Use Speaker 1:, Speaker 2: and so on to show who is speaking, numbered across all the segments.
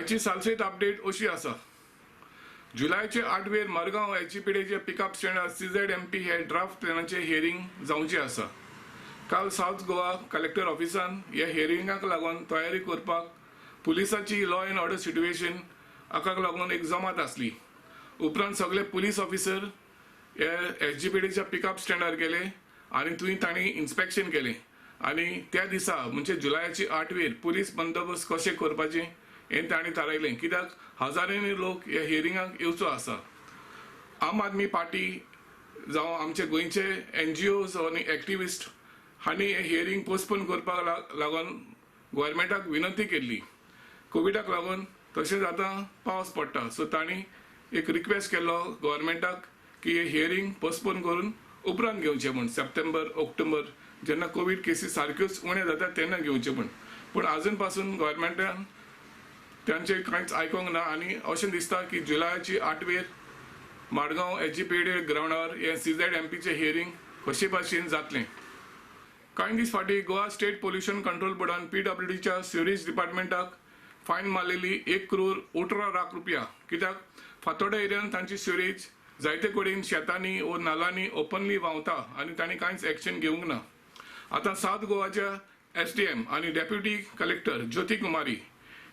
Speaker 1: आयची सालसेत अपडेट अशी आसा. जुलयाचे 8वेर मडगांव एसजीपीडीएचे पिकअप स्टँडार सीझेडएमपी हे ड्राफ्ट प्लॅनाचे हियरींग जावचे आसा. काल सावथ गोवा कलेक्टर ऑफिसान ह्या हियरिंगाक लागून तयारी करपाक पुलिसाची लॉ एंड ऑर्डर सिट्युएशन हाका लागून एक जमात आसली. उपरांत सगळे पुलीस ऑफिसर हे एसजीपीडीच्या पिकअप स्टँडार गेले आनी थंय तांणी इन्स्पेक्शन केलें आनी त्या दिसा म्हणजे जुलयाची 8वेर पुलीस बंदोबस्त कशें करपाचें हें तांणी थारायलें, कित्याक हजारांनी लोक ह्या हियरिंगाक येवचो आसा. आम आदमी पार्टी जावं आमचे गोंयचे एनजीओज आनी एक्टिविस्ट हांणी हें हियरींग पोस्टपोन करपाक लागून गोवोरमेंटाक विनंती केल्ली. कोविडाक लागून तशेंच आतां पावस पडटा, सो तांणी एक रिक्वेस्ट केल्लो गोवोरमेंटाक की हें हियरींग पोस्टपोन करून उपरांत घेवचें म्हूण, सप्टेंबर ऑक्टोबर जेन्ना कोवीड केसी सारक्योच उणे जाता तेन्ना घेवचें म्हूण. पूण आजून पासून गोवोरमेंटान तांचें कांयच आयकोंक ना आनी अशें दिसता की जुलयाची 8वेर मडगांव एसजीपीडी ग्रावंडार हें सीझेडएमपीचें हियरींग कशे भाशेन जातलें. कांय दीस फाटीं गोवा स्टेट पोल्युशन कंट्रोल बोर्डान पीडब्ल्यूडीच्या सिवरेज डिपार्टमेंटाक फायन मारलेली 1 करोड 18 लाख रुपया, कित्याक फातोर्डा एरियान तांची सिवरेज जायते कडेन शेतांनी वो नालांनी ओपनली व्हांवता आनी तांणी कांयच एक्शन घेवंक ना. आतां सावथ गोवाच्या एसडीएम आनी डेप्युटी कलेक्टर ज्योती कुमारी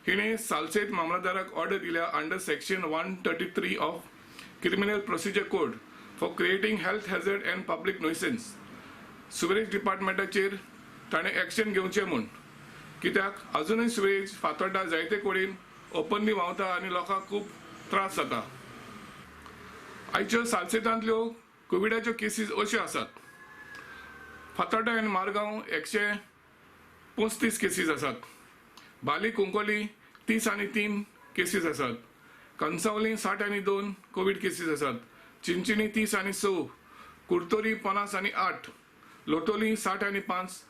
Speaker 1: हिणें सालसेत मामलतदाराक ऑर्डर दिल्या under section 133 of Criminal Procedure Code for creating health hazard and public nuisance. Sewerage डिपार्टमेंटाचेर ताणें एक्शन घेवचें म्हूण, कित्याक अजुनूय सिवरेज फातोड्डा जायते कडेन ओपनली व्हांवता आनी लोकांक खूब त्रास जाता. आयच्यो सालसेतांतल्यो कोविडाच्यो केसीस अश्यो आसात. फातोड्डा आनी मारगांव 135 केसीस आसात. बाली कुंकोली 33 केसीस आसात. कंसावली 62 कोवीड केसीस आसात. चिंचिणी 36, कुर्तोरी 58, लोटोली 65.